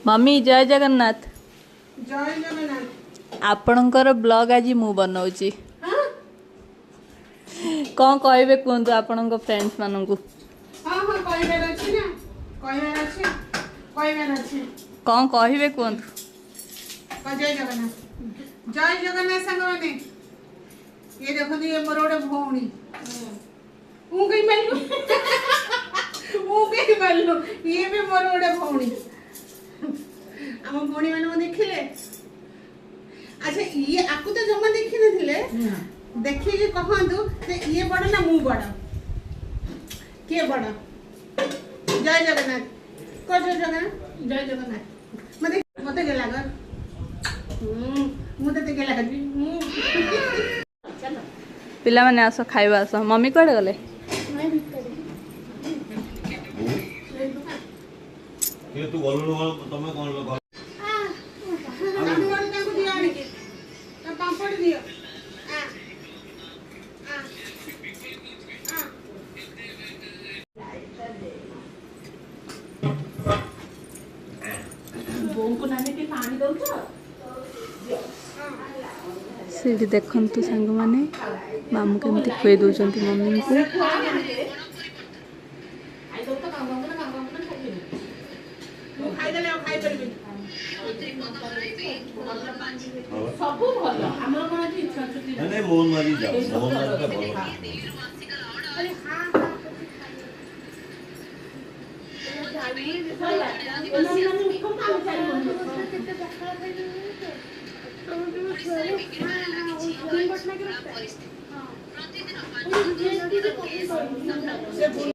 Mummy, ଜୟ ଜଗନ୍ନାଥ। ଜୟ ଜଗନ୍ନାଥ। ଆପଣଙ୍କର blog ଆଜି ମୁଁ ବନଉଛି। ହଁ। କ'ଣ କହିବେ କୁହନ୍ତୁ ଆପଣଙ୍କ ଫ୍ରେଣ୍ଡସ୍ ମାନଙ୍କୁ। ହଁ, କହିବାର ଅଛି ନା, କହିବାର ଅଛି, କହିବାର ଅଛି। କ'ଣ କହିବେ କୁହନ୍ତୁ। କହ ଜୟ ଜଗନ୍ନାଥ। ଜୟ ଜଗନ୍ନାଥ ସାଙ୍ଗମାନେ। ଇଏ ଦେଖନ୍ତୁ, ଇଏ ମୋର ଗୋଟେ ଭଉଣୀ। ମୁଁ କାଇଁ ମାରିଲୁ? ମୁଁ କାଇଁ ମାରିଲୁ? ଇଏ ବି ମୋର ଗୋଟେ ଭଉଣୀ। ଆମ ଭଉଣୀ ମାନଙ୍କୁ ଦେଖିଲେ? ଆଚ୍ଛା, ଇଏ ଆକୁ ତ ଜମା ଦେଖିନଥିଲେ। ଦେଖିକି କହନ୍ତୁ ଯେ ଇଏ ବଡ ନା ମୁଁ ବଡ? କିଏ ବଡ? ଜୟ ଜଗନ୍ନାଥ କହ। ଜୟ ଜଗନ୍ନାଥ, ଜୟ ଜଗନ୍ନାଥ। ମତେ ମତେ ଗେଲା କର। ମୁଁ ତତେ ଗେଲା କରିବି ମୁଁ। ପିଲାମାନେ, ଆସ, ଖାଇବା ଆସ। ମମି କୁଆଡ଼େ ଗଲେ? କିଏ ତୁ ଗଲୁନୁ କଣ? ତମେ କଣ ଲୋକ? ତାଙ୍କୁ ତାଙ୍କୁ ଦିଅ ଆଣିକି, ତା ପାମ୍ପଡ଼ ଦିଅ। ଆ ଆ ଆ। ବୋଉଙ୍କୁ ନାନୀ ଟିକେ ପାଣି ଦଉଛ? ସେଇଠି ଦେଖନ୍ତୁ ସାଙ୍ଗମାନେ, ମାମୁଁ କେମିତି ଖୁଆଇ ଦେଉଛନ୍ତି ମମିଙ୍କୁ। ଖାଇଦବୁ ତ, କାମ ନା କାମ ନା, ଖାଇବିନି। ମୁଁ ଖାଇଦେଲେ ଆଉ ଖାଇପାରିବିନି। ସବୁ ଭଲ। ଆମର କଣ ଅଛି, ଇଚ୍ଛା ଛୁଟି। ନାଇଁ ନାଇଁ, ମୋହନ ମାଝି ଯାଅ। ମୋହନ ମାଝିଟା ଭଲ। ଆରେ ହଁ ହଁ। ସଇଲା। ନାନୀ, ନାନୀ, ଉଠନ୍ତୁ, ଆମେ ଚାରି ଭଉଣୀ। କେତେ ପଖାଳ ଖାଇଦେବି। ସେ